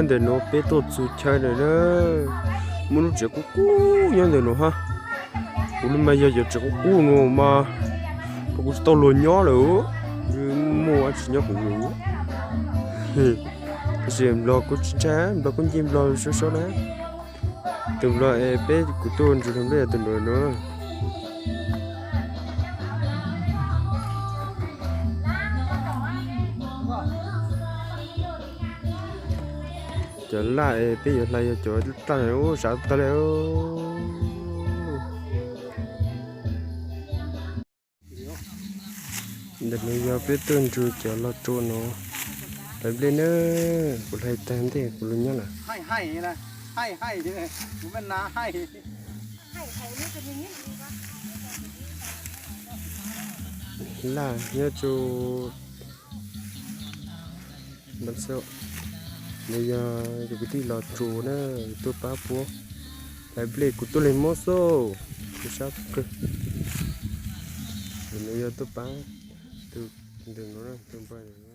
Ntawm no peb tuaj txug chaw lawm na, muaj lub tsev qub qub nyob ntawm no hab. Kuv li mas yog cov tsev qub qub no mas, kuv tsis tau luag nyob lawm, muaj dab tsi nyob kuv. Tab sis nplog kuj tsis ntshai, nplog kuj nce nplog sab sab na. Tus nplog es peb kuv tuaj ntsws hlais nplej yog tus nplog no. Cov laj es peb yuav hlais yog cov laj ub sav tag li. Ntawm no yog peb tuaj ntsws cov log tsua no hlais nplej na. Kuv hlais tag ntej kuv lug nyob lawm. Laj nyob tsua. Nws yog yus kwv tij los tsuas na, tuaj pab puab hlais nplej, kuv tuaj leeg mob xwb, kuv sab kawg. Nws yog tuaj pab tus ntawm no, tus npawg.